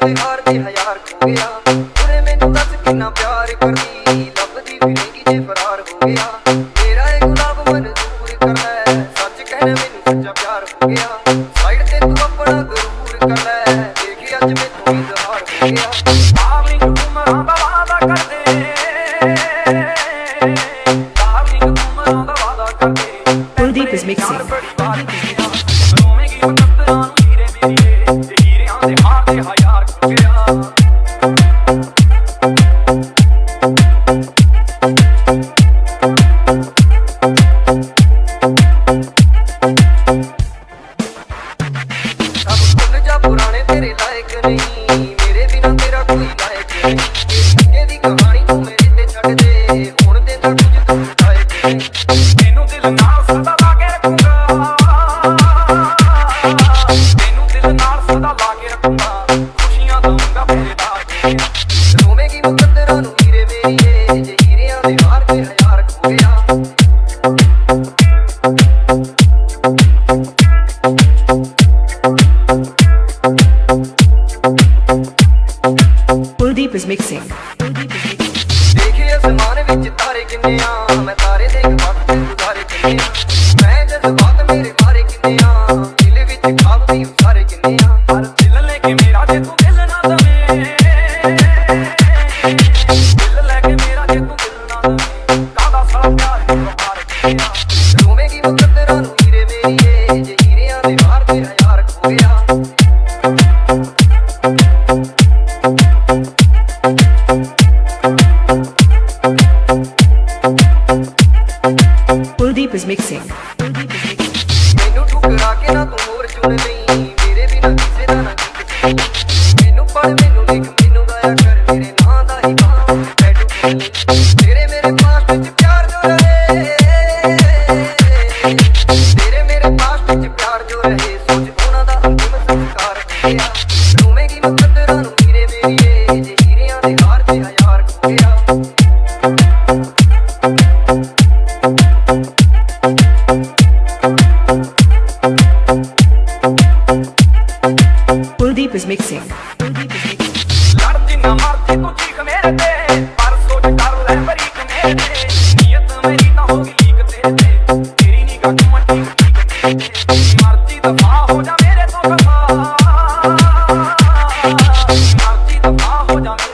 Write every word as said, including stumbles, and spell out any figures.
प्यार दे हजार खो गया। पूरे मैनू दस कितना प्यार करदी, लभदी फिरेगी जे फरार हो गया। मेरा ये गुलाब मंजूर कर ले, सच कहना मैनू सच्चा प्यार हो गया। साइड ते तू अपना गुरूर कर ले, देखी अज मैनू इजहार हो गया। डार्लिंग उम्रां दा वादा कर दे, डार्लिंग उम्रां दा वादा कर दे। Kuldeep is mixing। अब भूल जा पुराने तेरे लायक नहीं, मेरे बिना तेरा कोई लायक नहीं। ये संगे दी कहानी तू मेरे ते छड़ दे, हुण देंदा कुछ तू लायक नहीं। मैनू दिल नाल सदा लागे रखूंगा, मैनू दिल नाल सदा लागे रखूंगा, खुशियां दूंगा तेरे दाग में। रोवेगी मुकद्दरां नू हीरे मेरी, जे हीरियां दे हार ते हजार खो गया। Kuldeep is mixing। देखिए आसमान विच तारे किन्ने आ, मैं तारे देख वक्त गुजारे किन्ने आ। मैं जज्बात मेरे मारे किन्ने आ, दिल विच ख्वाब भी उसारे किन्ने आ। हर दिल लेके मेरा जे तू दिल ना दवे, दिल लेके मेरा जे तू दिल ना दवे, कादा साला प्यार है तुम्हारे। रोवेगी मुकद्दरां नू हीरे मेरी, जे हीरियां दे हार ते हजार खो गया। Kuldeep is mixing। मैनू ठुकरा के ना तू होर चुन ले, मेरे बिना किसे दा ना मैनू पढ़, मैनू लिख, मैनू गाया कर, मेरे नाम दा ही गाम बैठू। तेरे मेरे पास्ट च प्यार जो रहे, तेरे मेरे पास्ट च प्यार जो रहे, सोच होना दा अंतिम संस्कार हो गया। रोवेगी मुकद्दरां नू हीरे मेरी, जे हीरियां दे हार ते हजार खो गया। Kuldeep is mixing। लड़ जिन्ना मर्जी तू चीख मेरे ते, पर सोच कर ले बरीक मेरे ते। नीयत मेरी ना होगी लीक तेरे ते, तेरी निगाह क्यों ठीक ठीक तेरे ते। मर्जी दफा हो जा मेरे तो खफा, मर्जी दफा हो जा मेरे